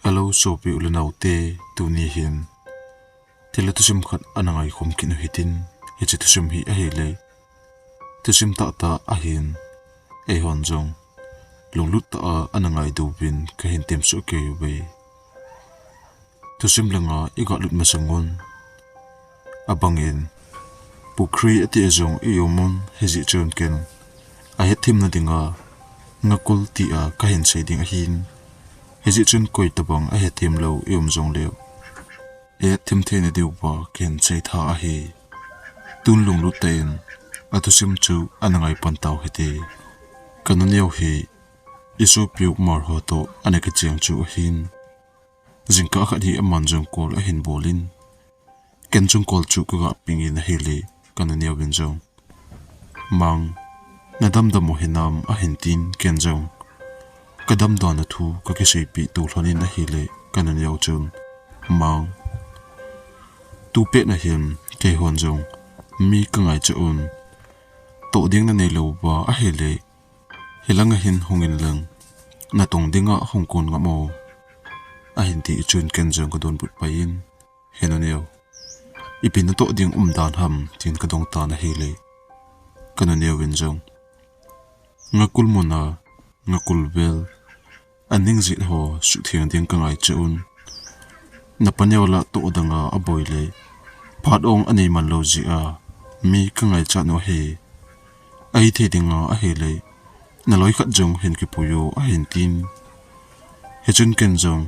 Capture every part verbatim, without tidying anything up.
Hello, sopi u le nao te, tuni hin thil le thusim khat ana ngaikhom kit u hitin, hiche thusim hi ahile thusim tahtah ahin, eihon jong lunglut tah a ana ngaidoh uvin kahin temsoh kei uve. Thusim langa iga lut masang un, abangin pukhri ati a jong i um un, hijeh chun ken ahetthemna dinga ngakul tia kahin sei ding ahin. Hijeh chun koi tabang ahethem lou i um jongleu, ihethem theina diuva kahin sei tha ahi. Tun lunglut tah in athusim chu ana ngaipan tau hite. Ka nuneo hi isopiu Marho toh ana kicheng chu ahin. Jingkah khat hi aman jong call ahin bol in, ken jong call chu kaga pick in ahile, ka nuneo vin jong, Mang, nadamdam u hinam, ahin tin, ken jong kadamdan a thu kakiseipeh to lhon in ahile, ka nuneo chun, Mang, tupet na hin keihon jong mi kangaicha un, toh ding nanei louva ahile, hilanga hin hung inlang, natong dinga hung kon ngam o, ahin ti chun ken jong kadonbut pai in, He nuneo, ipi natoh ding umdan ham, tin kadong tan ahile, ka nuneo vin jong, ngakul muna ngakul vel, aning jeh ho suhtheng ding kangaicha un, napaneo la toh danga aboi le, phat ong anei man lou jeh a mi kangaicha u ahi. Ahithei dinga ahile, naloi khat jong hin kipui o, ahin tin. Hichun ken jong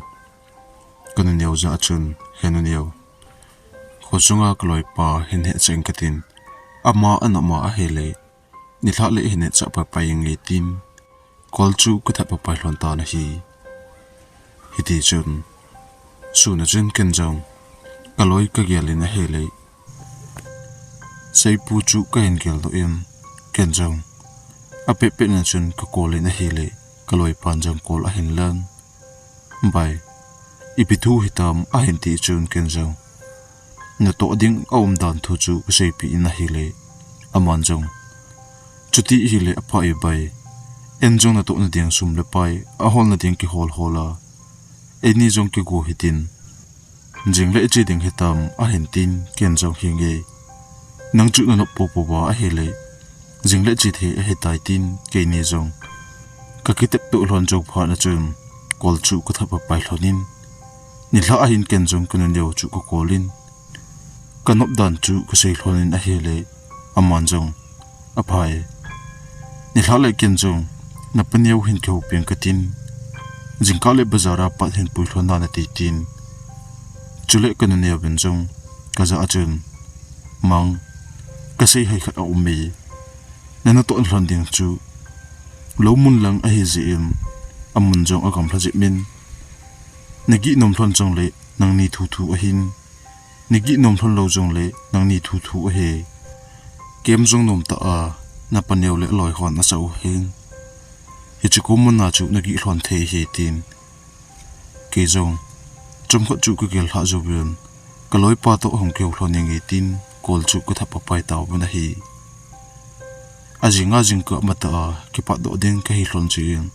ka nuneo jah a chun, He nuneo, khosunga kaloipa hin hetsah ing katin, ama ana um a ahile, nilhah le hin hetsah paipai inge, tin call chu kathat paipai lhon tan ahi. Hitichun, sun a chun ken jong kaloi kagel in ahile, Seipu chu kahin geldoh in, ken jong apetpet na chun ka call in ahile, kaloipan jong call ahin lan. Bai, ipi thu hitam, ahin ti chun ken jong, natoh ding aumdan thu chu kaseipeh in ahile, aman jong, chuti hile apha e bai, en jong natohna ding sum le pai, aholna ding kihol hol a, eini jong kigo hitin, jing le che ding hitam, ahin tin, ken jong, Henge, nang chu nanop poupouva ahile, jing le che thei ahitai, tin keini jong kakiteptoh lhon jou phat na chun, call chu kathat paipai lhon in, nilhah ahin ken jong ka nuneo chu ka call in, kanop dan chu kasei lhon in ahile, aman jong, Aphai, nilhah le ken jong napaneo hin kihoupi ing katin, jingkah le bazar a pat hin pui lhon nante, tin. Chule ka nuneo vin jong kajah a chun, Mang, kasei hoi khat aume, nanatoh lhon ding chu lou mun lang ahijeh in, amun jong agamlha jep in, nagih nom lhon jongle nangni thuthu ahin, nagih nom lhon lou jongle nangni thuthu ahi. Kem jong nomtah a napaneo le aloi hon asah u ahin, hiche ko mun a chu nagih lhon thei ahi, tin. Kei jong chomkhat chu kagel lhah jouvin, kaloipa toh hung kihou lhon inge tin, call chu kathat paipai tauvin ahi. Ajinga jingkah matah a kipatdoh ding kahi lhon jeh in,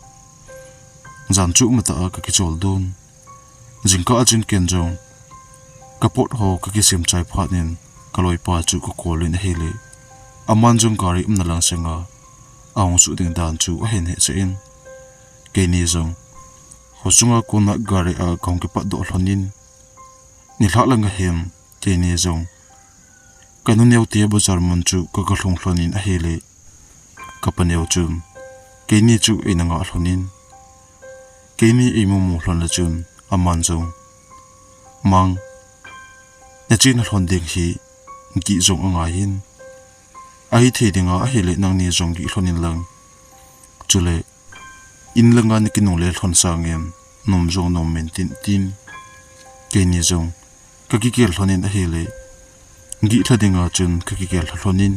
jan chu matah a kakichol dun. Jingkah a chun ken jong kapot ho kakisem chai phat in, kaloipa chu ka call in ahile, aman jong gari umna lang senga ahung suh ding dan chu ahin hetsah in, keini jong khosunga kona gari a kahung kipatdoh lhon in, nilhah langa hin keini jong ka nuneo te bazar mun chu kaga lhung lhon in ahile, ka paneo chun keini chu eina ngah lhon in, keini eimu mu lhon le chun, aman jong, Mang, nachena lhon ding hi gih jong angai in, ahithei dinga ahile nangni jong gih lhon inlang, chule in langa nakinungle lhon sangin nom jong nom in tin, tin. Keini jong kakigel lhon in ahile, gih lha dinga chun kakigel lha lhon in,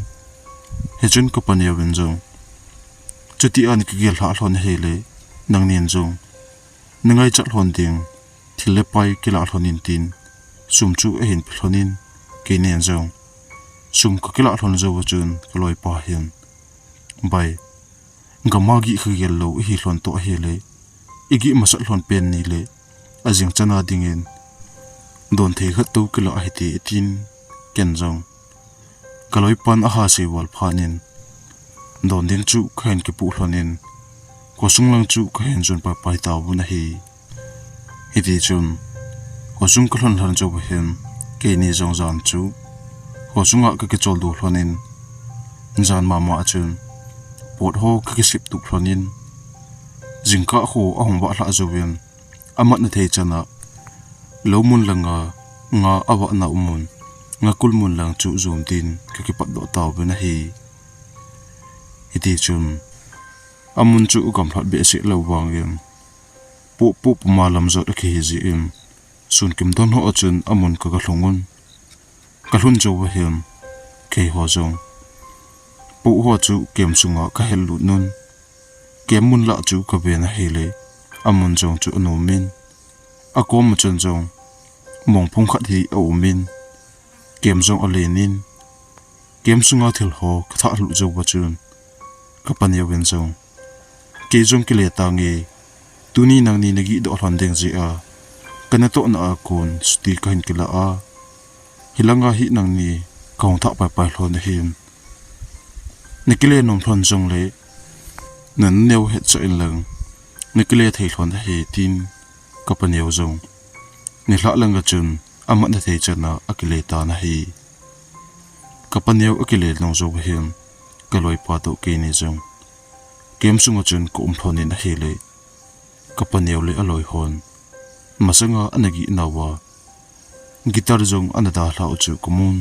hichun ka paneo vin jong, chuti a nakigel lha lhon ahile, nangnin jong nangaichat lhon ding thil le pai kilah lhon in, tin sum chu ahin pe lhon in, keinin jong sum kakilah lhon jou a chun kaloipa hin, Bai, gam a gih kagel lou ihi lhon toh ahile, igih masat lhon pen ni le ajing chana dingin don thei khat tou kila ahi ti itin, ken jong kaloipan aha sei val phat in don ding chu kahin kipuh lhon in, khosung lang chu kahin jon paipai tauvin ahi. Hiti chun, khosung kalhun lhon jou hin, keini jong jan chu khosunga kakicholdo lhon in, jan mama chun pot ho kakisip tup lhon in, jingkah ho ahung vah lhah jouvin, amatna thei chana lou mun langa nga avahna um mun, nga kul mun lang chu jom din kakipat doh tauvin ahi. Hiti chun, amun chu gamlhat behseh lou vangin, poh poh puma lam jot akihi jeh in, sun kimdon ho achun amun kaga lhung un. Kalhun jou vahin, keiho jong poh ho chu kem sunga kahel lut un. Kem mun lah chu kaven ahile, amun jong chu anom in. Akom achun jong mongphung khat hi aum in. Kem jong alen in. Kem sunga thil ho kathah lhuh jou vachun, kapaneo in jong, kei jong kile tange, tuni nangni nagih doh lhon ding jeh a, kanatohna a kon chuti kahin kila a, hilanga hi nangni kahung thah paipai lhon ahin. Nakile nom lhon jongle, naneo het chah in lang, nakile thei lhon ahi tin, kapaneo jong nilhah langa chun amatna thei chana akile tan ahi. Kapaneo akile nung jou vahin, kaloipa toh keini jong kem sunga chun kaum lhon in ahile, kapaneo le aloi hon masanga ana gih nauva guitar jong ana dalhah u chu kamun.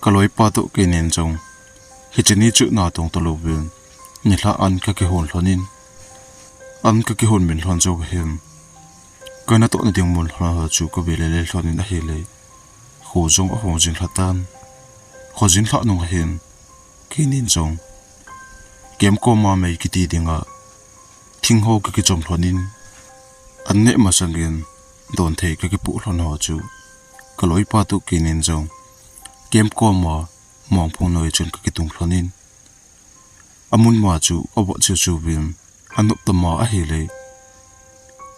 Kaloipa toh keinin jong hiche ni chu natong talouvin, nilhah an kakihon lhon in, an kakihon min lhon jou vahin, kanatohna ding mun lhon ho chu kave lele lhon in ahile, kho jong ahung jin lhah tan. Kho jin lhah nung ahin, keinin jong kem koma mei kiti dinga thing ho kakichom lhon in, an neh masangin don thei kakipoh lhon ho chu kaloipa toh keinin jong kem koma mongphung noi chun kakitung lhon in, amun ma chu avot cheu cheu vin, anop tama ahile,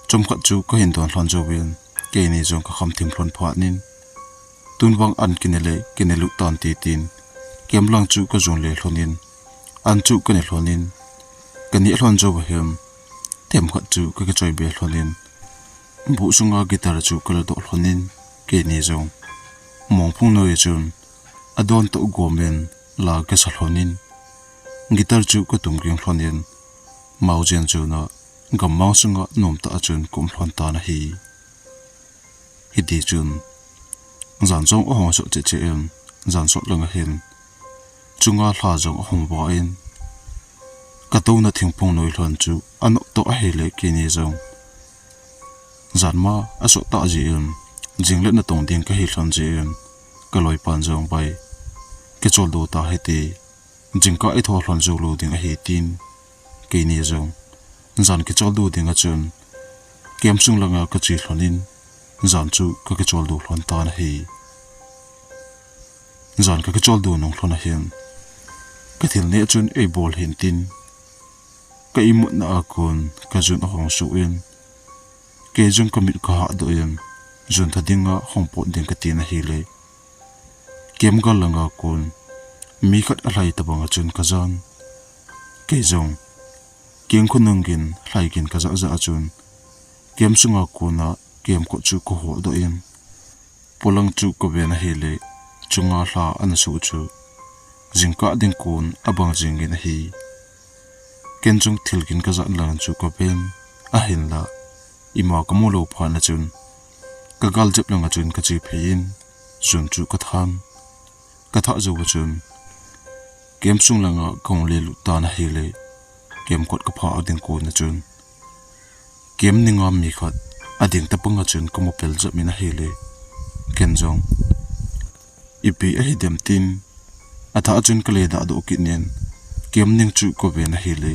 chomkhat chu kahin don lhon jouvin, keini jong kakham thim lhon phat in, tun vang an kine le kine lut tan ti tin, kem lang chu kajon le lhon in, an chu kane lhon in, kaneh lhon jou vahin, themkhat chu kakichoi be lhon in, buh sunga guitar chu kaladoh lhon in, keini jong mongphung noi chun adon toh gomin la kasa lhon in, guitar chu katum ging lhon in, mao jen chun a gammang sunga nomtah a chun kaum lhon tan ahi. Hiti chun, jan jong ahung sot cheh cheh in, jan sot langa hin chunga lha jong ahung vah in, katouna thingphung noi lhon chu anop toh ahile keini jong jan ma asot tah jeh in, jing le natong ding kahi lhon jeh in, kaloipan jong, bai, kicholdo tahite, jingkah itho lhon jou lou ding ahi tin, keini jong jan kicholdo dinga chun kem sung langa kache lhon in, jan chu kakicholdo lhon tan ahi. Jan kakicholdo nung lhon ahin, kathil neh chun eibol hih in tin, ka imutna a kon kajun ahung suh in, kei jong kamit kahahdoh in, jun tha dinga hung pot ding katin ahile, kem gal langa kon mi khat alhai tobanga chun kajan. Kei jong keng khonung gin lhai gin kajah jah a chun, kem sunga kona kem kot chu kahodoh in, polang chu kaven ahile, chunga lha ana suh chu jingkah ding kon abang jingin ahi. Ken jong thil gin kajah lang chu kaven, ahinla ima kamu lou phat na chun, kagal jep langa chun kache phei in, jun chu kathan. Kathah jouva chun, kem sung langa kahung le lut tan ahile, kem kot kaphah ding kona chun, kem ninga mi khat ading tobanga chun kamu pel jep in ahile, ken jong, ipi ahidem tin, athah chun kale dahdoh kit in, kem ning chu kaven ahile,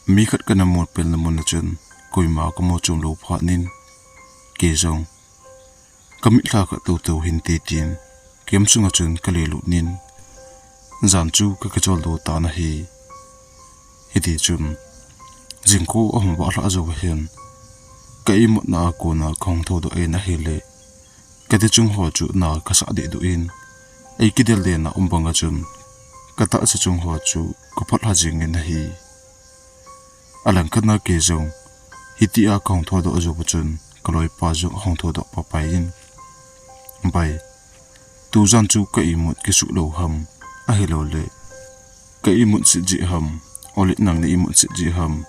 mi khat kana mu pelna mun a chun, koima kamu chom lou phat in, kei jong, kamit lha khat toto hinte tin, kem sunga chun kale lut in, jan chu kakicholdo tan ahi. Hiti chun, jingkah ahung vah lhah jouva hin, ka imutna a kona kahung thoudoh in ahile, ka ti chung ho chu na kasah dehduh in, ei kidel den a um banga chun, ka tahsa chung ho chu ka phot lha jingin ahi. Alangkhat na kei jong, hitia kahung thoudoh jou chun, ka loipa jong ahung thoudoh papai in, Bai, tujan chu ka imut kisuh lou ham, ahilouleh ka imut sit jeh ham, ole nang na imut sit jeh ham,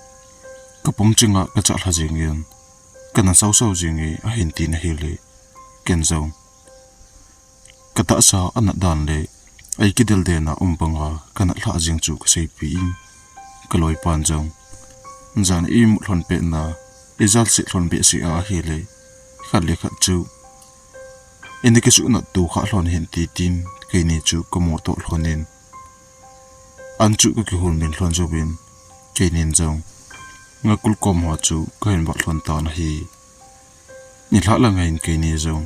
ka pum chinga ka chah lha jingin, kana sausau jinge, ahin tin ahile, ken jong, ka tahsa anat dan le ei kidel den a um banga kanat lhah jing chu ka seipeh in, ka loipan jong, jan imut lhon petna, ijat sit lhon behseh a ahile, khat le khat chu ina kisuhnat to kha lhon hinte tin, keini chu ka motoh lhon in, an chu ka kihon min lhon jouvin, keinin jong ngakul kom ho chu kahin vat lhon tan ahi. Nilhah langa hin keini jong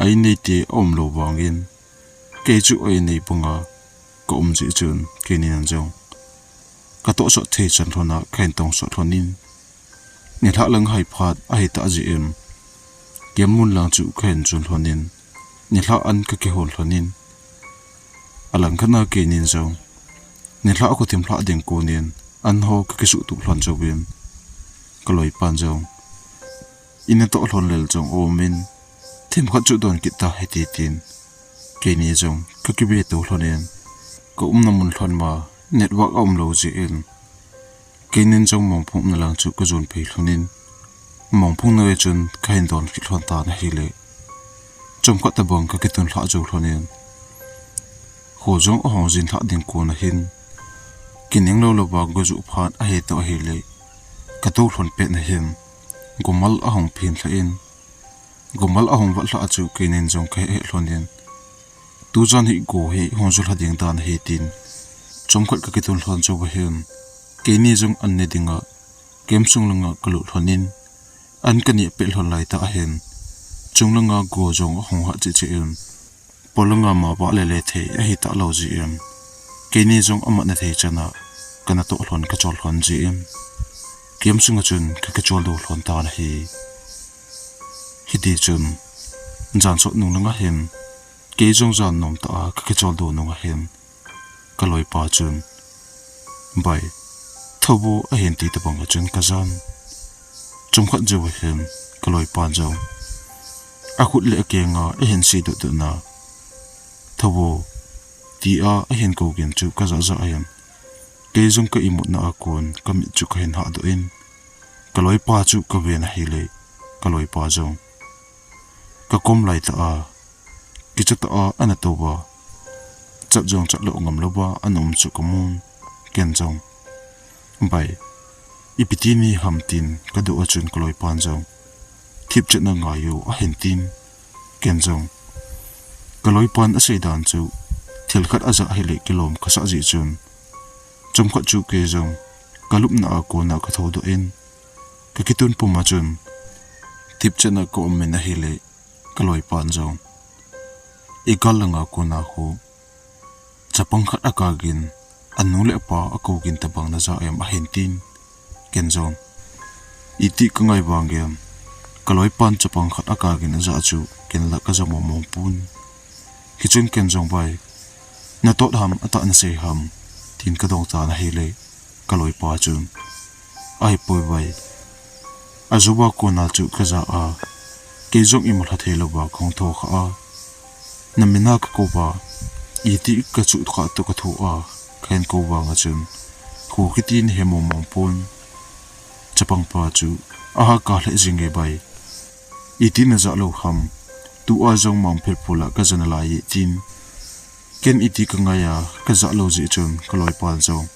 a in neite aumlou vangin, kei chu a in nei banga ka um jeh chun, keinin jong ka tohsot thei chan lhon a kahin tongsot lhon in, nilhah lang hai phat ahitah jeh in, camp mun lang chu kahin chun lhon in, nilhah an ka kihon lhon in, alangkhat na keinin jong nilhah khothim lhah ding konin an ho ka kisuhtup lhon jouvin, ka loipan jong ina toh lhon lel jong aumin, themkhat chu don kit tahite tin, keini jong ka kibe to lhon in, ka umna mun lhon ma network aumlou jeh in, keinin jong mongphung umna lang chu ka jon phei lhon in, mongphung noiya chun kahin don kit lhon tan ahile, chomkhat tobang ka kitun lhah jou lhon in, kho jong ahung jin lhah ding kon ahin, kinenglou louva go juh phat ahitoh ahile, ka tou lhon petna hin, gomal ahung phin lhah in, gomal ahung vat lhah a chu keinin jong ka heheh lhon in, tujan hi go hi hung ju lha ding dan ahi tin, chomkhat ka kitun lhon jouva hin, keini jong an ne dinga camp sung langa ka lut lhon in, an ka neh pet lhon laitah ahin, chung langa go jong ahung hah cheh cheh in, pol langa ma vah le le thei ahitah lou jeh in, keini jong amatna thei chan a kana toh lhon, ka chol lhon jeh in, camp sunga chun ka kicholdo lhon tan ahi. Hitichun, jan sot nung langa hin, kei jong jan nomtah a ka kicholdo nunga hin, ka loipa chun, Bai, thou vo, ahin ti tobanga chun ka jan. Chomkhat jouva hin, ka loipan jong akhut le akenga ahin sedoh doh na, thou vo, tia ahin kou gin chu ka jah jah in, kei jong ka imutna a kon ka mit chu kahin hahdoh in, ka loipa chu ka ven ahile, ka loipa jong ka kom laitah a, kicha tah a ana touva, chat jong chat lou ngam louva ana um chu ka mun, ken jong, Bai, ipi ti ni ham tin ka doh a chun ka loipan jong, Thipchetna ngai o, ahin tin, ken jong ka loipan asei dan chu thil khat ajah hile kilom kasah jeh chun, chomkhat chu kei jong ka lupna a kona ka thoudoh in, ka kitun puma chun, thipchetna ka um in ahile, ka loipan jong, igal langa kona khu chapang khat akagin, anu le apa akou gin tobang naja em, ahin tin, ken jong, iti ka ngai vang em, ka loipan chapang khat akagin ajah chu ken la ka ja mong mong pon. Hichun ken jong, Bai, natot ham, atah nasei ham, tin ka dong tan ahile, ka loipa chun, Ahipoi Bai, ajouva kona chu ka ja a, kei jong imu lha thei louva kahung thou kha a, na mina ka kouva, iti ka chu kha toh ka thu a, kahin kou vanga chun, kho kiti nahe mong mong pon. Chapangpa chu aha kah lheh jing e Bai, iti najah lou ham, tua jong Mangphelphul a ka ja nalai e, tin, ken iti ka ngai a, ka jah lou jeh chun ka loipan jong,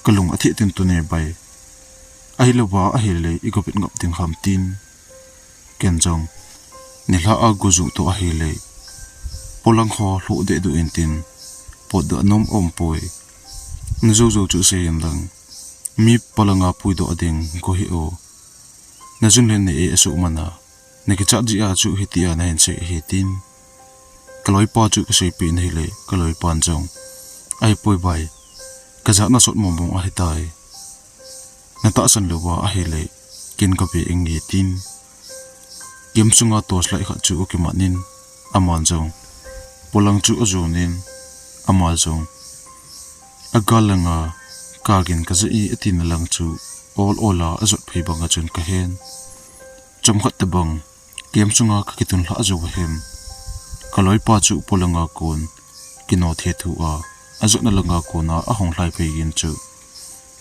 ka lung atheh tun tun e Bai, ahilouva ahile i go vet ngap ding ham, tin, ken jong, nilhah a go ju toh ahile, polang ho lhoh dehduh intin, potdoh nom aumpoi, najou jou chu sei in lang, mi polanga puidoh ding go hih o, najun len na e asuh man a, nakichat jeh a chu hitia nahin sei ahi, tin, ka loipa chu ka seipeh in ahile, ka loipan jong, Ahipoi Bai, ka jat nasot mong mong ahitai, natahsan louva ahile, Ken kave inge tin, camp sunga torchlight khat chu akimat in, aman jong polang chu ajon in, ama jong agal langa kagin kaja e atina lang chu ol ol a ajot phei banga chun kahen. Chomkhat tobang camp sunga kakitun lhah jou ahin, kaloipa chu polanga kon kino thethu a, ajotna langa kona ahung lhai phei in chu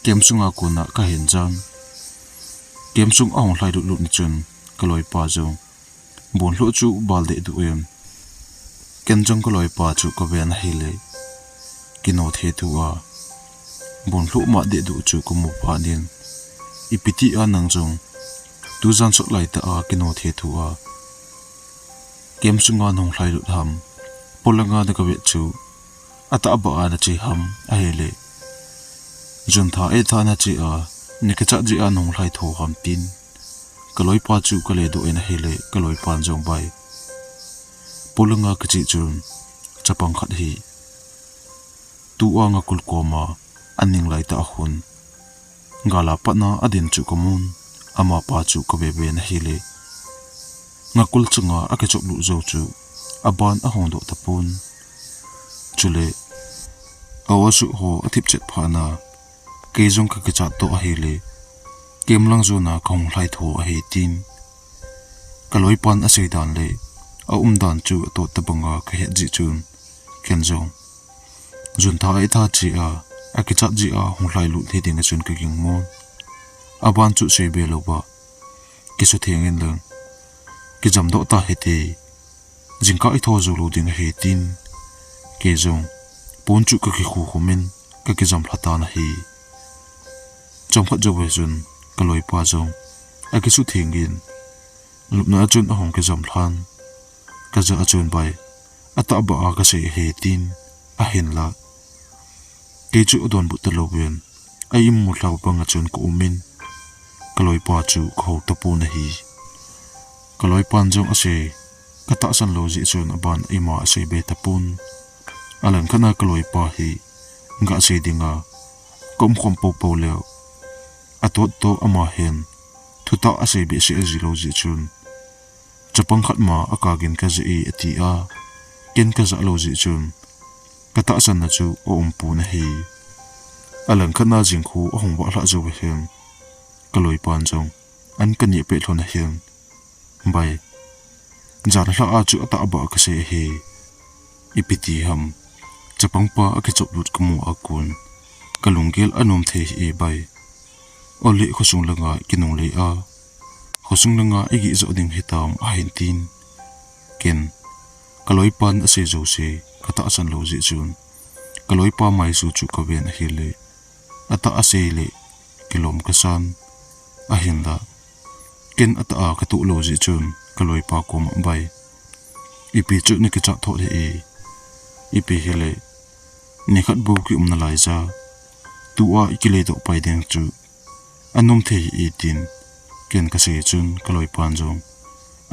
camp sunga kona kahen jan. Camp sung ahung lhai lut lut na chun kaloipa jong bonlhoh chu bal dehduh in, ken jong kaloipa chu kaven ahile, kino thethu a bonlhoh mat dehduh chu kamu phat in, ipi tia nang jong tujan sot laitah a kino thethu a camp sunga nahung lhai lut ham, polanga nakavet chu atahbeh a nache ham ahile, juntha eitha nache a, nakichat jeh a nahung lhai tho ham tin, kaloipa chu kaledoh in ahile, kaloipan jong bai, polanga kiche chun chapang khat hi tua ngakul koma aning laitah a khun, gal a patna adin chu kamun, amapa chu kave ve in ahile, ngakul chunga akichop lut jou chu aban ahung doh tapon. Chule, a-o asuh ho athip chet phat na, kei jong kakichat toh ahile, camp lang jona kahung lhai tho ahi tin, kaloipan asei dan le aumdan chu atot tobanga kahet jeh chun, ken jong juntha eitha che a, akichat jeh a hung lhai lut hi dinga chun kagingmon. Aban chu seibe louva, kisutheng in lang kijamdoh tahite, jingkah itho jou lou ding ahi tin, kei jong pon chu kakikhukhum in kakijam lhatan ahi. Chomkhat jouva chun kaloipa jong akisutheng in, lupna a chun ahung kijam lhan. Kajah a chun bai, atahbeh a kasei ahi tin, ahinla, kei chu adonbut talouvin, a-imu lhau banga chun kaumin, kaloipa chu kahou tapon ahi. Kaloipan jong asei, katahsan lou jeh chun aban ima aseibe tapon. Alangkhat a kaloipa hi gasei dinga kaumkhom poupou leu, atot toh ama hin thutah asei behseh ajilou jeh chun, chapang khat ma akagin kaja e atia, ken kajah lou jeh chun, katahsanna chu aumpon ahi. Alangkhat a jingkhu ahung vah lhah jouva hin, kaloipan jong an kaneh peh lhon ahin, bai, jan lhah a chu atahbeh a kasei ahi. Ipi ti ham, chapangpa akichop lut kamu a kon, kalunggel anom thei hih e bai. Ole, khosung langa kinungle a, khosung langa igeh joh ding hitam ahin tin, ken kaloipan asei jouse katahsan lou jeh chun, kaloipa maisu chu kaven ahile, atah asei le kilom kasan, ahinla, ken atah a katoh lou jeh chun kaloipa koma bai, ipi chu nakichat thot hih e, ipi hile, nikhat bou kium nalai ja, tua ikileidoh pai ding chu anom thei hih e tin, ken kasei chun kaloipan jong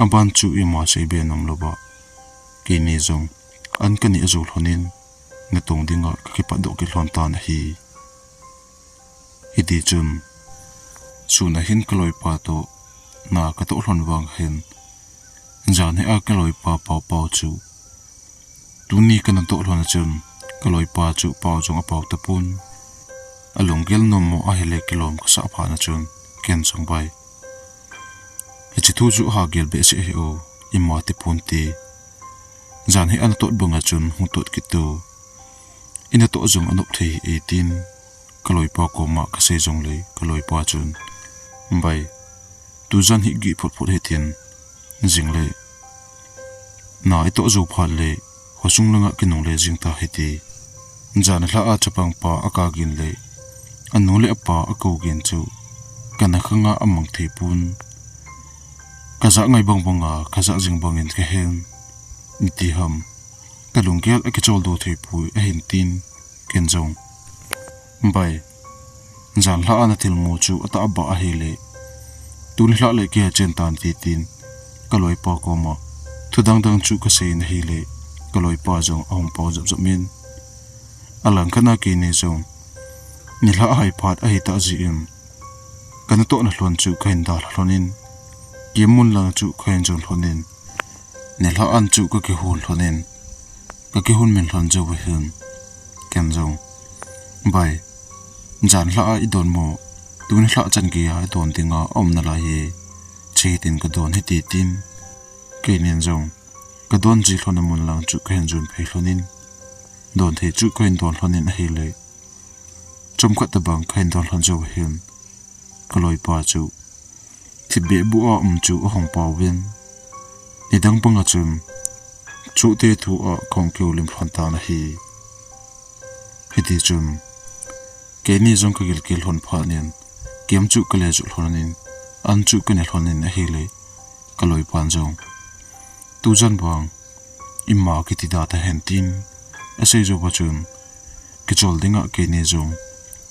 aban chu ima seibe nom louva, keini jong an kaneh jou lhonin, natong dinga kakipatdoh kit lhon tan ahi. Hitichun, sun a hin kaloipa toh na katoh lhon vang hin, janhi a kaloipa Paopao chu tuni kanatoh lhon a chun, kaloipa chu pao jong apao tapon. Alunggel nommo ahile kilom kasah phat na chun, ken jong bai, hiche thu chu hagel behseh hih o, ima tipon ti. Janhi a natot banga chun hung tot kit o, inatoh jong anop thei hih e tin, kaloipa koma kasei jongle kaloipa chun, bai, tujan hi gih phot phot hitin, jingle na itoh jou phat le khosung langa kinungle jing tahite. Jan lhah a chapangpa akagin le anu le apa akougin chu kana khanga amang theipon. Kajah ngai bang banga kajah jing bangin kahen, iti ham, kalunggel akicholdo theipoi ahin tin, ken jong, bai, jan lhah a nathilmu chu atahbeh ahile, tuni lhah le kihechen tante tin, kaloipa koma thu dangdang chu kasei in ahile, kaloipa jong ahung pao jep jep in, alangkhat a keini jong nilhah hai phat ahitah jeh in, Kana tohna lhon chu kahin dalha lhonin, camp mun lang chu kahin jon lhonin, nilhah an chu kakihon lhonin, kakihon min lhon jou ahin, ken jong, "Bai, jan lhah a idon mo, tuni lhah chan geiya idon dinga aum nalai e, che tin kadon hite," tin. Keinin jong, kadon ji lhona mun lang chu kahin jon phei lhonin, don thei chu kahin don lhonin ahile, chomkhat tabang kahin don lhon jou ahin, kaloipa chu thipbeh buh a um chu ahung pauvin, nidang banga chun, chuhte thu a kahung kihoulim lhon tan ahi. Hiti chun, keini jong kagilkel lhon phatnin, camp chu kale jot lhonin, an chu kane lhonin ahile, kaloipan jong, "Tujan vang, ima kiti da tahen," tin asei jouva chun, kichol dinga keini jong,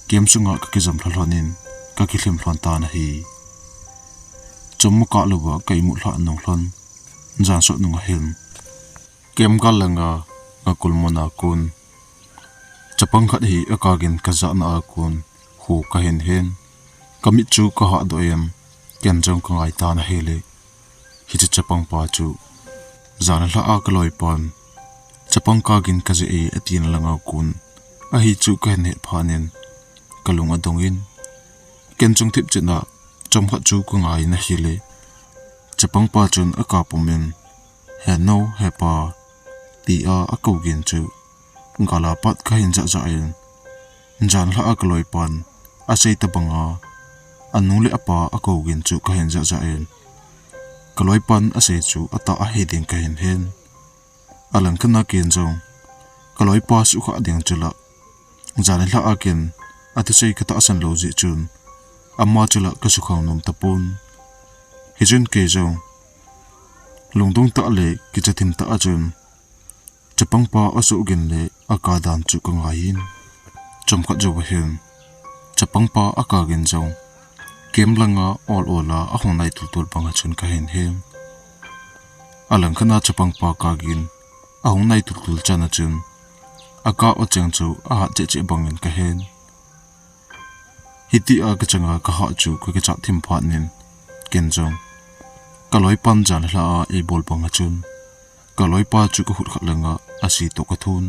camp sunga kakijam lha lhonin, kakilhem lhon tan ahi. Chomkhat louva ka imut lhah nung lhon, jan sot nung ahin, camp gal langa ngakul muna kon, chapang khat hi akagin kajahna a kon, kho kahin hen, kamit chu kahahdoh in, ken jong kangai tan ahile, hiche chapangpa chu, jan lhah a kaloipan, "Chapang kagin kajah e," atina langa kon ahi chu kahin het phatnin, kalung adongin, ken jong thipchetna chomkhat chu kangaiyin ahile, chapangpa chun akap pumin, "He nu, he pa," tia akou gin chu, gala pat kahin jahjah in, jan lhah a kaloipan asei tabanga, anu le apa akou gin chu kahin jahjah in, kaloipan asei chu atah ahi ding kahin hen. Alangkhat a ken jong, kaloipa suhkhah ding chu la, jan lhah a ken athusei katahsan lou jeh chun, ama chu la kasukhang nom tapon. Hichun kei jong, lungdong tah le kicha thim tah a chun, chapangpa asuh gin le akap dan chu kangaiyin, chomkhat jouva hin, chapangpa akap gin jong, camp langa ol ol a ahung nai tultul banga chun kahin hen. Alangkhat a chapangpa kap gin ahung nai tultul chana chun, akap acheng chu ahat cheh cheh bangin kahen. Hitia kachanga kahah chu kakichat thim phatnin, ken jong, kaloipan jan lhah a eibol banga chun, kaloipa chu kakhut khat langa asi toh kathon,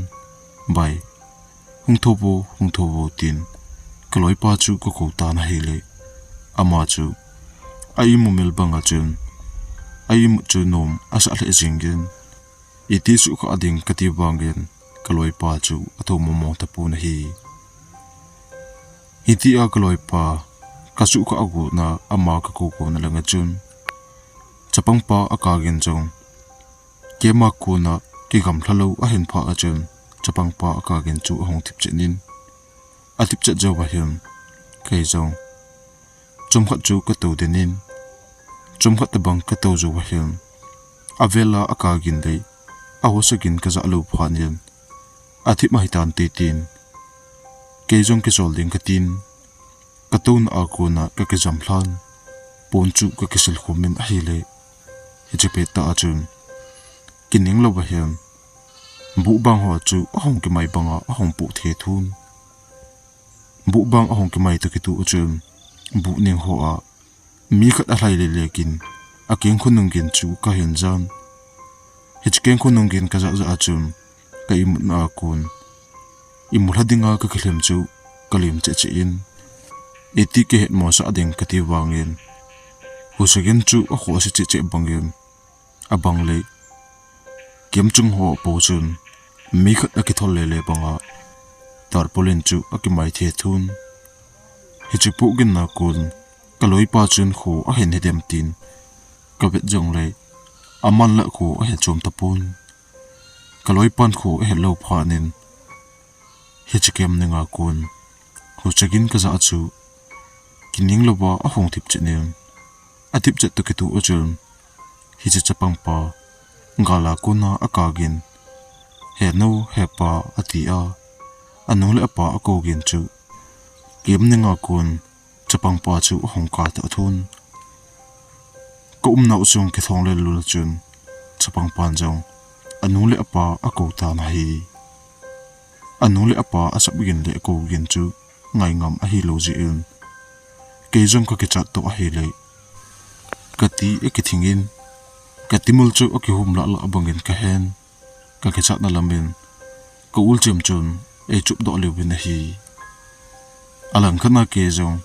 "Bai, hung thou vo, hung thou vo," tin, kaloipa chu kakou tan ahile, ama chu a-imut mel banga chun, a-imut chu nom asah lheh jingin, iti suhkhah ding kati vangin, kaloipa chu athou mong mong tapon ahi. Hitia kaloipa kasuhkhah a kona ama kakou kouna langa chun, chapangpa akap gin jong, keima kona kigamlha lou ahin phat a chun, chapangpa akap gin chu ahung thipchet in, athipchet jouva hin, kei jong, chomkhat chu katou den in, chomkhat tabang katou jouva hin, avela akap gin le, ahosa gin kajah lou phatnin, athip ahi tante tin, kei jong kichol ding katin, katouna a kona kakijam lhan, pon chu kakisil khomin ahile, hiche pettah a chun, kining louva hin, buh bang ho chu ahung kimai banga ahung poh thethun. Buh bang ahung kimai toh kitoh a chun, buh ning hoa mi khat alhai lele gin, akeng khonung gin chu kahin jan. Hiche keng khonung gin kajah jah a chun, ka imutna a kon, imut lha dinga kakilhem chu kalem cheh cheh in, iti kihet mosah ding kati vangin, husa gin chu akhohse cheh cheh bangin, abang le camp chung ho po chun mi khat akithol lele banga tarpaulin chu akimai thethun. Hiche pohgin a kon kaloipa chun kho ahin he dem tin kavet jongle, aman la kho ahe chom tapon. Kaloipan kho ahe lou phatnin, hiche camp ning a kon husa gin kajah chu kining louva ahung thipchet in, athipchet toh kitoh a chun, hiche chapangpa gal a kona akap gin, "He nu, he pa," ati a, anu le apa akou gin chu camp ning a kon chapangpa chu ahung kap ta thun. Ka umnau chung kithong lel lul chun, chapangpan jong anu le apa akou tan ahi. Anu le apa asap gin le akou gin chu ngai ngam ahilou jeh in, Kei jong kakichat toh ahile, kati akithing in, katimul chu akihum lah lah bangin kahen, kakichatna lamin ka ul chem chun eichupdoh lheh in ahi. Alangkhat a kei jong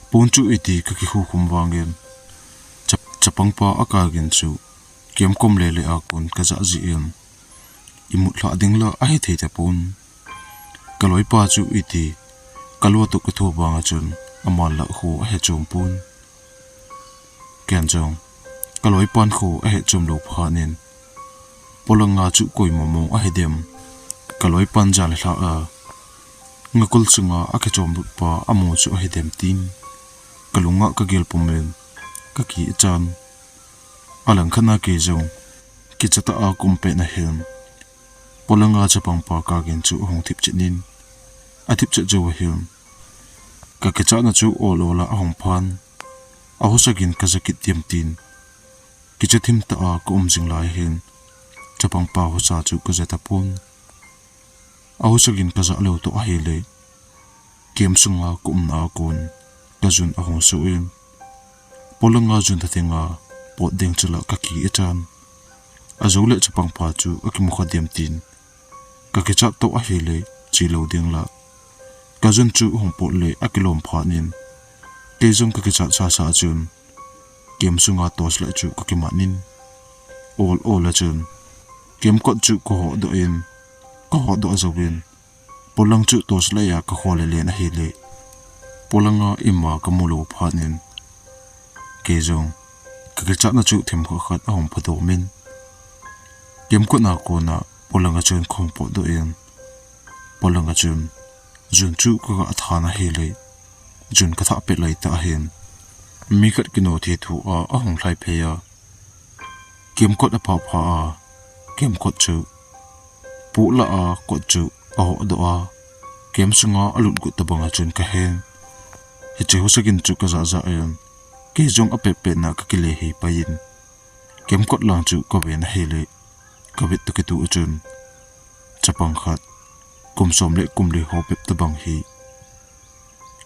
pon chu iti kakikhukhum vangin, chap- chapangpa akagin chu kemkom lele a kon kajah jin, imut lhah ding la ahithei tapon. Kaloipa chu iti, kalo toh kitho vang a chun aman la kho ahe chom pon. Ken jong kaloipan kho ahe chom lou phat in, polanga chu koima mong ahidem, kaloipan jan lha a ngakol sunga akichom lut pa amu chu ahidem tin, kalunga kagel pumin, kakichan. Alangkhat a kei jong kichat a kaum pet nahin, polanga chapangpa kagin chu ahung thipchet in, athipchet jou ahin, kakichatna chu ol ol a ahung phan, ahusa gin kajah kit diam tin, kicha thim tah a kaum jing lai hin, chapangpa husa chu kajah tapon. Ahusa gin kajah lou toh ahile, kem sunga kaumna a kon kajun ahung suh in, polanga jun tha thenga pot ding chu la kakichan. Ajou le chapangpa chu akimu kha diam tin, kakichat toh ahile, che lou ding la kajun chu ahung pot le akilom phat in, kei jong kakichat sasa chun kem sunga torch light chu kakiman in, ol ol a chun kemkot chu kahodoh in, kahodoh jouvin, polang chu torch light a kakhol lelen ahile, polanga ima kamu lou phat in, kei jong kakichatna chu themkhat khat ahung phadoh min, kemkot a kona polanga chun kahung potdoh in, polanga chun jun chu kaga than ahile, jun kathah pet lai tah ahin, mi khat kino thei thu a ahung lhai phei a, kemkot aphapha a, kemkot chu pohla a kot chu ahodoh a, kem sunga alut got tabang a chun kahen. Hiche husa gin chu kajah jah in, kei jong apet pet na kakile hei pai in, kemkot lang chu kaven ahile, kavet toh kitoh a chun chapang khat, kum som le kum li ho bep tabang hi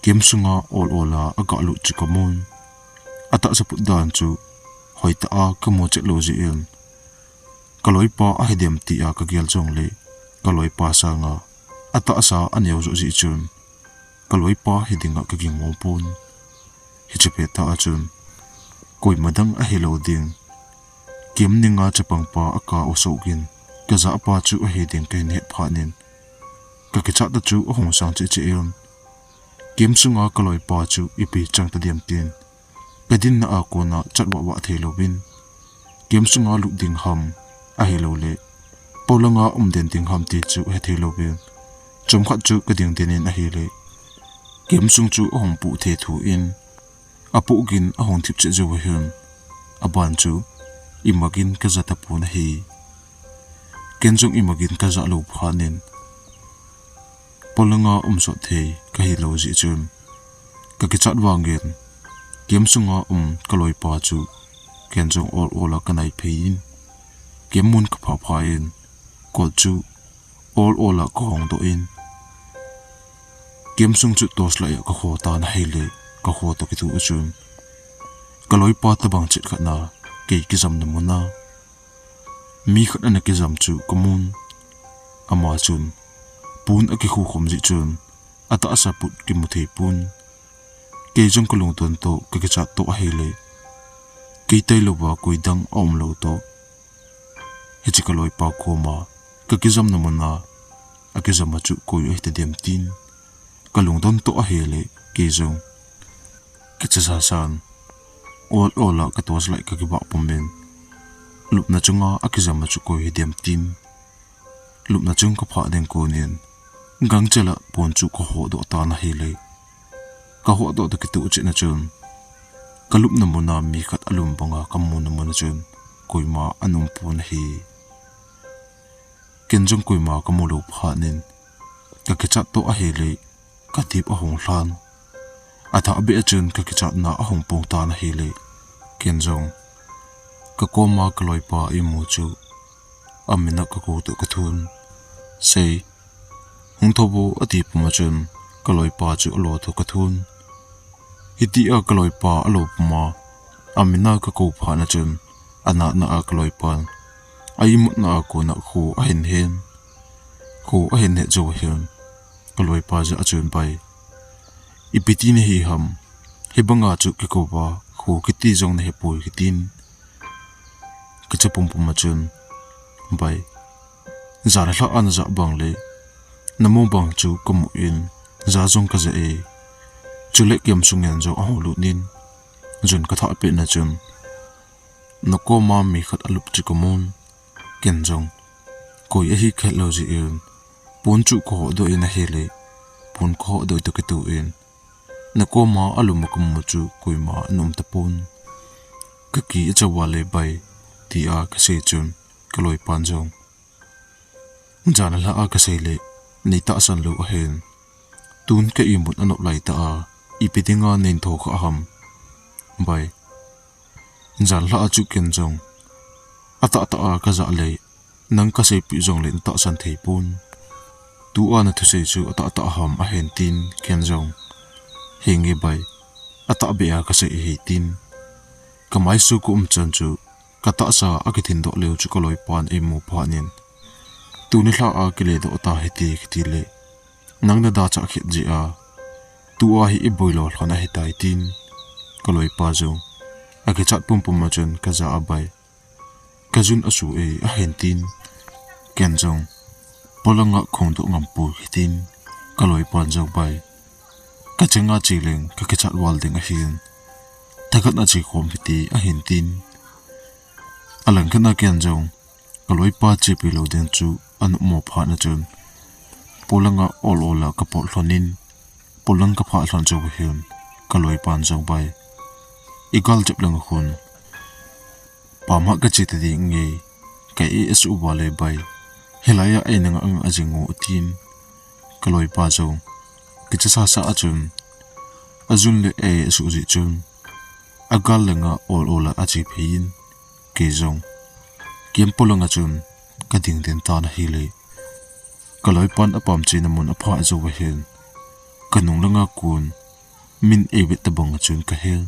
kem sunga ol ol a aga lut chu kamun. Atahsa put dan chu hoitah a kamu chet lou jeh in, kaloipa ahidem tia kagel jongle, kaloipa sanga atahsa aneo joh jeh chun, kaloipa hiding a kaging ngom pon. Hiche pet tah a chun, koima dang ahilou ding, kem ninga chapangpa akah u soh gin kajah pa chu ahiding kahin het phat in, kakichat ta chu ahung sang cheh cheh in, kem sunga kaloipa chu ipi chang tadiam tin, kadinna a kona chat vah vah thei louvin, kem sunga lut ding ham, ahilouleh polanga um den ding ham ti chu hethei louvin, chomkhat chu kading den in ahile, kem sung chu ahung puh thei thu in, apuh gin ahung thip cheh jou ahin, aban chu ima gin kajah tapon ahi. Ken jong ima gin kajah lou phat in, polanga um sot thei kahilou jeh chun, kakichat vangin, kem sunga um kaloipa chu ken jong ol ol a kanai phei in, kem mun kaphapha in, kot chu ol ol a kahongdoh in, kem sung chu torch light a kakho tan ahile, kakho toh kitoh a chun, kaloipa tabang chet khat na kei kijamna muna mi khat ana kijam chu kamun. Ama chun pon akikhu khom jeh chun, atahsa put kimu thei pon. Kei jong kalungdon toh kakichat toh ahile, kei tailouva koidang aumlou toh, hiche kaloipa koma kakijamna muna akijam a chu koi ahitadem tin, kalungdon toh ahile, kei jong kicha sasan, ol ol a ka torch light kakibah pumin, lupna chunga akijam a chu koi hidem tin, lupna chung kaphah ding konin, gangchel a pon chu kahodoh tan ahile, kahodoh toh kitoh chetna chun, kalupna muna mi khat alum banga kamuna muna chun, koima ana um pon ahi. Ken jong koima kamu lou phat in, kakichat toh ahile, kadip ahung lhan. Athah beh a chun kakichatna ahung pung tan ahile, ken jong kakoma kaloipa imu chu, amin a kakou toh kathun. Sei, hung thou vo ati puma chun, kaloipa chu alo toh kathun. Hitia kaloipa alou puma, amina kakou phat nachun, anatna a kaloipan, a imutna a kona kho ahin hen. Kho ahin het jou ahin, kaloipa jah a chun, "Bai, ipi ti nahi ham, hibanga chu kikouva, kho kiti jong nahepoi," katin. Kacha pumpum a chun, "Bai, jan lha a najah bang le, namu bang chu kamu in, ja jong kajah e. Chule kiam sung in jong ahung lut in, jun kathah pet nachun, nakoma mi khat alup chu kamun, ken jong koi ahi kahet lou jeh in, pon chu kahodoh in ahile, pon kahodoh toh kitoh in, nakoma alum a kamu chu koima ana um tapon. Kaki acha uva le bai," tia kasei chun, kaloipan jong, "Jan lha a kasei le, nei tahsan lou ahin. Tun ka imut anop lai tah a, ipi dinga nei tho kha ham. Bai, jan lha a chu ken jong, atahtah a kajah le, nang kaseipeh jongle natahsan thei pon. Tua nathusei chu atahtah ham ahin," tin ken jong, "Henge bai, atahbeh a kasei ahi," tin. Kamaisu kaum chan chu, katahsa akithin doh leu chu kaloipan eimu phat in, "Tuni lha a kile doh tahite," kati le, "Nang nadachah khet jeh a, tua hi iboi lou lhon ahitai," tin. Kaloipa jong, akichat pumpum a chun kajah a, "Bai, kajun asu e," ahin tin. Ken jong, "Polanga khong doh ngam poi," katin. Kaloipan jong, "Bai, kacheng a che leng kakichat val ding ahin, thakhat a che khom hite," ahin tin. Alangkhat a ken jong, kaloipa chepi lou ding chu anop mo phat nachun, polanga ol ol a kapot lhon in, polang kaphah lhon jou ahin, kaloipan jong, "Bai, igal jep lang a khun, pama kache ta ding nge, ka e asuh uva le bai, hilai a eina ngah ngah jing u," atin. Kaloipa jong, kicha sasa a chun, ajun le e asuh jeh chun, agal langa ol ol a ache phei in, kei jong, kiam polanga chun kading den tan ahile, kaloipan apam chena mun aphah jou ahin, kanung langa kon, min eivet tabang a chun kahen.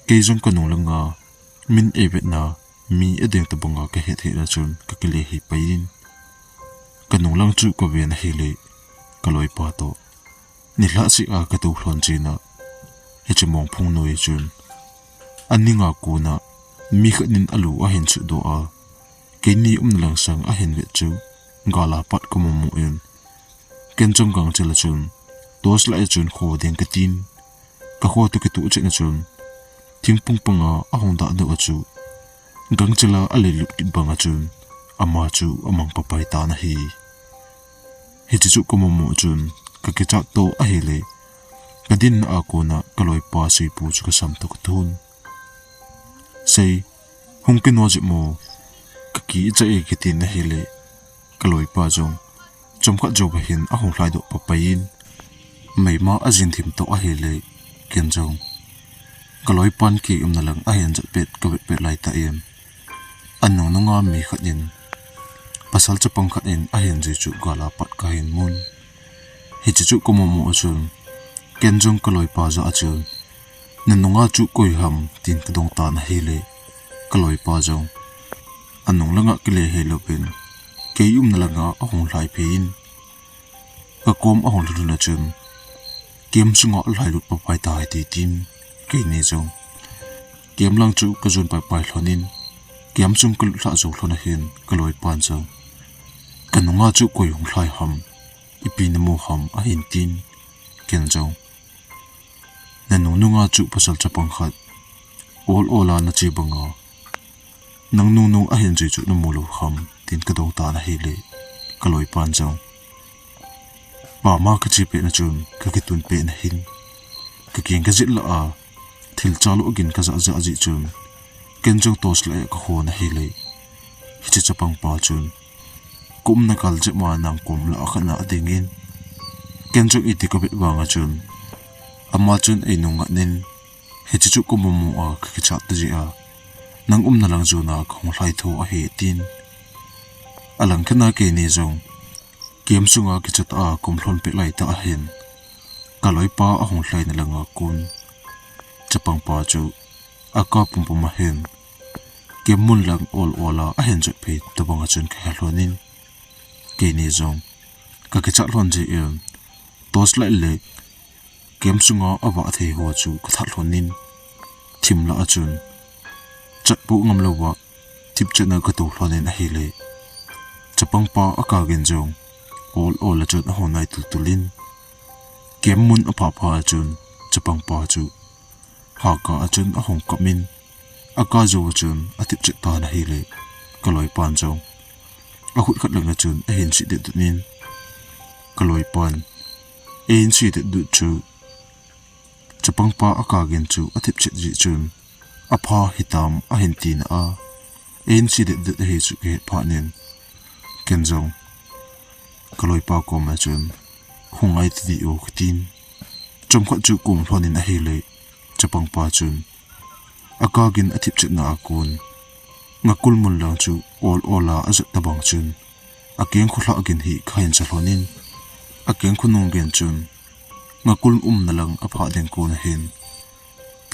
Kei jong kanung langa, min eivetna, mi ading tabanga kahet het a chun kakile hih pai in, kanung lang chu kaven ahile, kaloipa toh, nilhah seh a katou lhon chena, hiche mongphung noi chun, aninga kona, mi khat in alu ahin suhdoh a, keini umna lang sang ahin vet chu, gal a pat kamu mu in, ken jong gangchel a chun, torch light a chun kho ding katin, kakho toh kitoh chet na chun, thingphung panga ahung dah doh a chu, gangchel a aleilut kit bang a chun, ama chu amang papai tan ahi. Hiche chu kamu mu chun, kakichat toh ahile, kadinna a kona kaloipa seipu chu kasam toh kathun. "Sei, hung kino jep mo, kakicha e," katin ahile, kaloipa jong, chomkhat jou ahin ahung lhai doh papai in, meima ajin thim toh ahile, ken jong, kaloipan kei umna lang ahin jot pet kavet pet lai tah in, anung nunga mi khat in, pasal chapang khat in ahin jui chu gal a pat kahin mun. Hiche chu kamu mu a chun, ken jong kaloipa jah a chun, "Nanunga chu koi ham?" tin kadong tan ahile, kaloipa jong, "Anung langa kile hih louvin, kei umna langa ahung lhai phei in, kakom ahung lhun lhun a chun, camp sunga alhailut papai tahite," tin, keini jong, camp lang chu kajon paipai lhon in, camp sung kalut lhah jou lhon ahin, kaloipan jong, "Kanunga chu koi hung lhai ham, ipi namu ham?" ahin tin, ken jong, "Nanung nunga chu pasal chapang khat, ol ol a nache banga, nang nungnung ahin jui chu namu lou ham?" tin kadong tan ahile, kaloipan jong, "Pama kache pet na chun, kakitun pet na hin, kakeng kajit lah a, thil chalou gin kajah jah jeh chun, ken jong torch light a kakhon ahile, hiche chapang pa chun, kaumna kal jep ma nang kom lah a khat na ading in, ken jong iti kavet vang a chun, ama chun einung ngat in, hiche chu kamu mu a kakichat ta jeh a, nang umna lang jona kahung lhai tho ahi," tin. Alangkhat a keini jong, camp sunga kicha tah a kaum lhon pet lai tah ahin, Ka loipa ahung lhaina langa kon chapangpa chu aka pumpum ahin, kemmun lang ol ol a ahin jot phei tobang a chun kahe lhonin, keini jong kakichat lhon jeh in torch light le kem sunga avah thei ho chu kathat lhonin, thim lah a chun chatpoh ngam louva thipchetna kato lhonin ahile, chapangpa akagin jong ol ol a chun ahung nai tultul in, kemmun aphah pha a chun chapangpa chu haka a chun ahung kap in, aka jou a chun athipchet tan ahile, ka loipan jong akhut khat langa chun ahin sih detdut in, ka loipan eihin sih detdut chu chapangpa akagin chu athipchet jeh chun apha hitam ahin tina a, eihin sih detdut ahi chu kahet phat in, ken jong ka loipa koma chun, hung ngai tadih o katin, chomkhat chu kaum lhonin ahile, chapangpa chun akagin athipchetna a kon ngakul mun lang chu ol ol a ajot tobang chun akeng khulhah gin hi kahin cha lhonin, akeng khonung gin chun ngakul umna lang aphah ding kon ahin,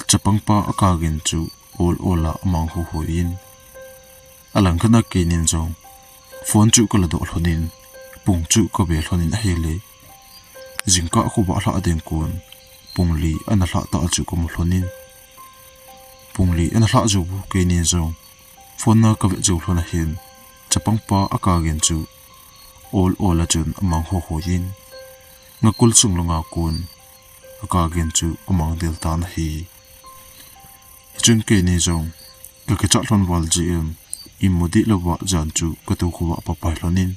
chapangpa akagin chu ol ol a amang hohoi in, alangkhat a keinin jong phone chu kaladoh lhonin, pung chu kave lhonin ahile, jingkah khovah lhah ding kon pung li ana lhah ta chu kamu lhonin, pung li ana lhah jou u keinin jong phone a kavet jou lhon ahin, chapangpa akagin chu ol ol a chun amang hohoi in, ngakul sung langa kon akagin chu amang del tan ahi. Hichun keini jong kakichat lhon val jeh in, imu dih louva jan chu katou khovah papai lhonin,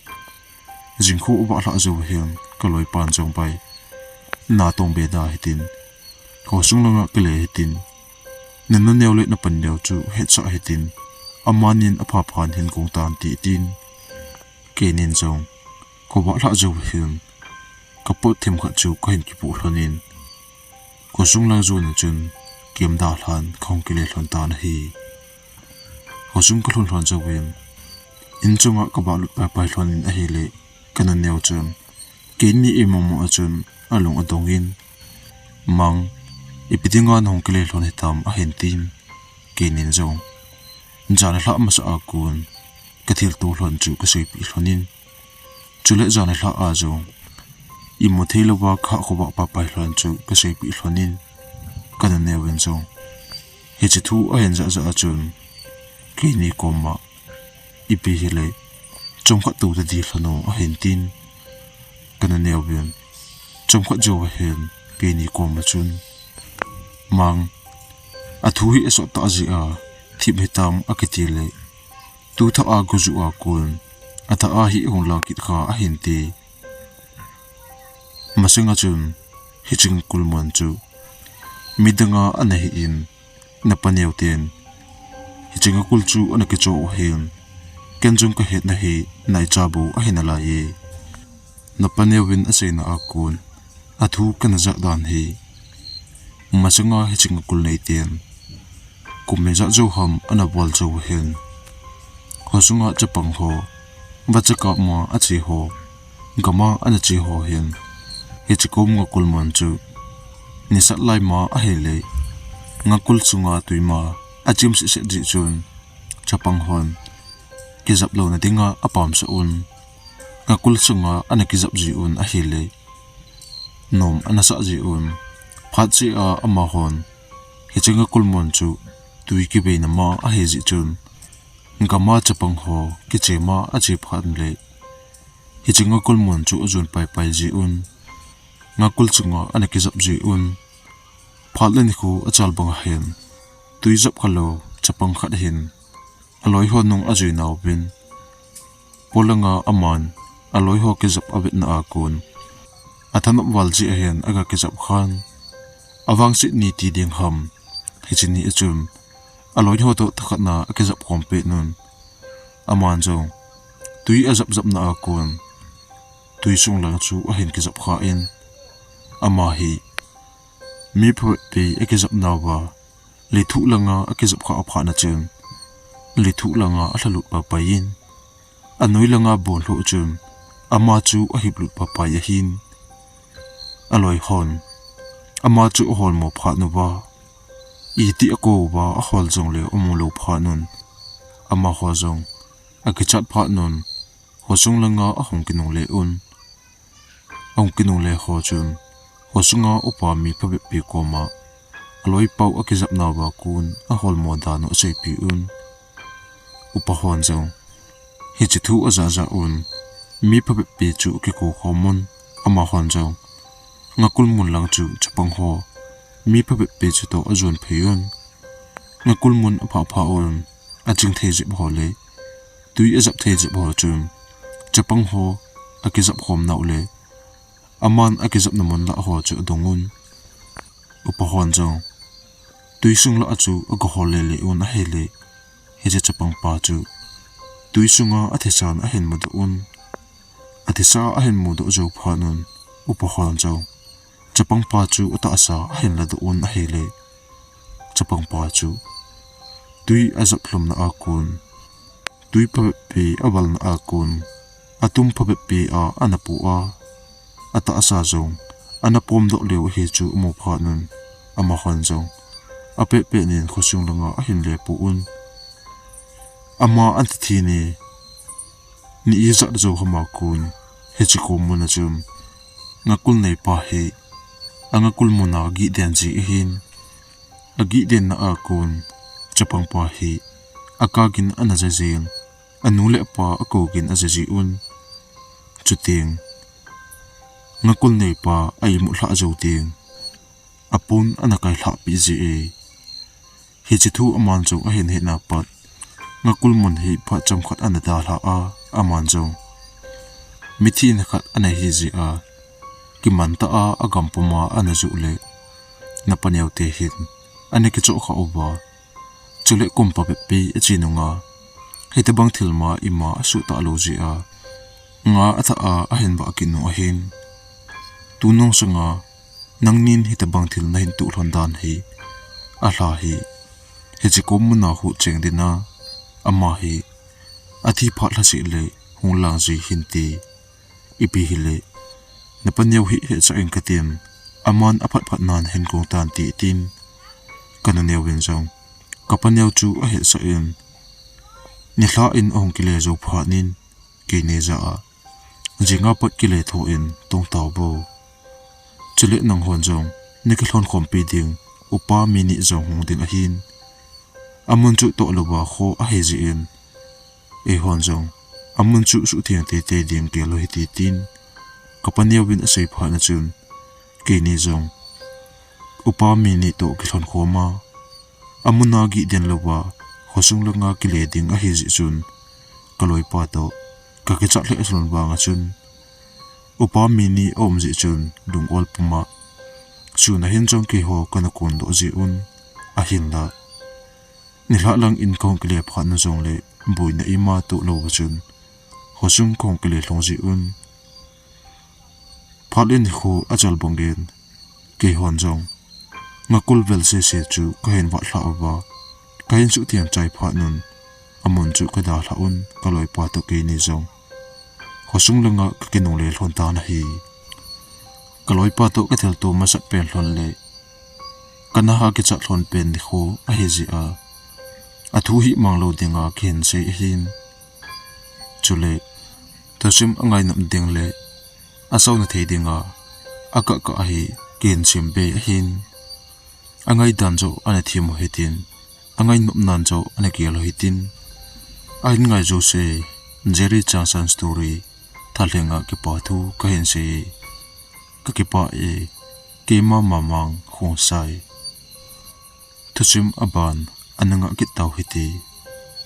jingkah avah lhah jou ahin, ka loipan jong bai, natong be da hitin, khosung langa kile hitin, nanu neo le napan neo chu hetsah hitin, amanin apha phan hin kong tan ti tin, keinin jong khovah lhah jou ahin, kapot themkhat chu kahin kipoh lhonin, khosung lang jon a chun kem dalhan kahung kile lhon tan ahi. Khosung kalhun lhon jouvin, in chunga kavah lut paipai lhonin ahile, kanu neo chun keini imummu a chun alung adongin, Mang, ipi dinga nahung kile lhon hitam ahin tin, keinin jong jan alhah masa a kon kathilto lhon chu kaseipeh lhonin, chule jan alhah a jong imu thei louva kahah khovah papai lhon chu kaseipeh lhonin, kanu neovin jong hiche thu ahin jah jah a chun keini koma, Ipi hile, chomkhat tou tadi lhon o ahin tin, kanu neovin chomkhat jou ahin, keini koma chun, Mang, athu hi asot tah jeh a thip hitam akiti le, tu thah a go juh a kon athah a hi hung lang kit kha ahin ti. Masanga chun hiche ngakul mun chu midanga ana hi in, napa neo ten hiche ngakul chu ana kichoh u ahin, ken jong kahetna hi naicha bou ahi nalai e. Napa neovin aseina a kon athu kana jah dan hi, masanga hiche ngakul nei ten kum ijat jou ham ana bol jou u ahin, khosunga chapang ho vachakap ma ache ho, gama ana che ho hin, hiche kom ngakul mun chu nisat lai ma ahile, ngakul sunga twi ma achim sehseh jeh chun, chapang hon kijap louna dinga apamsah un, ngakul sunga ana kijap ji un ahile, nom ana sah ji un. Phat cheh a amahon hiche ngakul mun chu twi kibeina ma ahi jeh chun, gama chapang ho kiche ma ache phat le, hiche ngakul mun chu ajon paipai ji un, ngakul sunga ana kijap ji un. Phat le nikho achal banga hin, twi jap khalou chapang khat hin aloi ho nung ajui nauvin, polanga aman aloi ho kijap avetna a kon athanop val jeh a hin aga kijap khan, avangset ni ti ding ham, hiche ni a chun aloi ho toh thakhatna akijap khom pet un, aman jong twi ajap japna a kon twi sung lang chu ahin kijap kha in, ama hi mi phabep pi akijap nauva, lithuh langa akijap kha aphat na chun, lithuh langa alhalut paipai in, anoi langa abon lhoh chun ama chu ahiplut paipai ahin, aloi hon Ama chu ahol mo phat uva, iti akou uva ahol jongle amu lou phat un, amaho jong akichat phat un, khosung langa ahung kinungle un. Ahung kinungle ho chun, khosunga upa mi phabep pi koma aloipau akijapna uva kon ahol mo dan u aseipi un. Upa hon jong hiche thu ajah jah un, mi phabep pi chu akikou khom un, amahon jong Ngakul mun lang chu chapang ho mi phabep pi chu toh ajon phei un. Ngakul mun aphah phah un, aching thei jep ho le tui ajap thei jep ho chun, chapang ho akijap khom nau le aman akijapna mun lah ho chu adong un. Upa hon jong tui sung lah a chu agahol lele un ahile, hiche chapang pa chu tui sunga athisan ahin mudoh un. Athisa ahin mudoh jou phat un, upa hon jong chapang pa chu atahsa ahin ladoh un ahile, chapang pa chu tui ajap lhumna a kon, tui phabep pi avalna a kon, atum phabep pi a ana pu a, atahsa jong ana pomdoh leu ahi chu amu phat un, amahon jong apet pet nin khosung langa ahin le pu un. Ama anthi thi ni, ni ijat jou hama kon, hiche kom mun a chun Ngakul neipa hi angakul mun a gih den ji ahin, agih denna a kon chapang pa hi akah gin ana ja jin, anu le apa akou gin aja ji un. Chuteng Ngakul neipa a imut lhah jou teng, apon ana kai lhah pi ji e. Hiche thu aman jong ahin hetna pat, Ngakul mun hi phat chomkhat ana dalha a, aman jong mithi na khat ana hi ji a, kiman tah a agam puma ana joh le, napa neo te hin ana kichoh kha uva. Chule kum phabep pi ache nunga, hitobang thil ma ima asuh talou ji a, nga athah a ahin vah kit u ahin. Tunung sanga nangnin hitobang thil nahin tuh lhon dan hi, alha hi, hiche kom mun a huhcheng dinga, ama hi athi phat lhaseh le hung lang ji hinte. Ipi hile, napa neo hi hetsah in katin, aman aphat phat nan hin kong tan tin, kanu neo in jong kapa neo chu ahetsah in, nilhah in ahung kile jou phat in, keini jah a, jinga pat kile tho in tong tau vo. Chule nanghon jong nakilhon khompi ding upa mi ni jong hung ding ahin. Amun chu toh louva kho ahi jeh in, eihon jong amun chu suhtheng teitei ding gel u hite tin, kapa neo in asei phat na chun, keini jong upa mi ni toh kilhon khom a, amun a gih den louva khosung langa kile ding ahi jeh chun, kaloipa toh kakichat lheh lhon vang a chun, upa mi ni aum jeh chun lung ol puma, sun a hin jong keiho kana kondoh ji un, ahinla nilhah lang in kahung kile phat na jongle, boina ima toh louva chun khosung kahung kile lhung ji un. Phat le nikho achal bang in, keihon jong Ngakul vel sese chu kahin vah lhah uva, kahin suhtheng chai phat un, amun chu kadalhah un, kaloipa toh keini jong khosung langa kakinungle lhon tan ahi. Kaloipa toh kathilto masat pen lhon le kana ha kichat lhon pen nikho ahi jeh a, athu himang lou dinga kahin sei ahin. Chule thusim angai nom ding le asauna thei dinga akah kah ahi, kahin sim be ahin. Angai dan joh ana them u hitin, angai nom nan joh ana gel u hitin. Ahin ngai jouse, Jerry Changsan Story thalhenga kipa thu kahin sei. Kakipah e, keima Mamang Khongsai. Thusim aban ana ngah kit tau hite.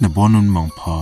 Nabonun mangpha.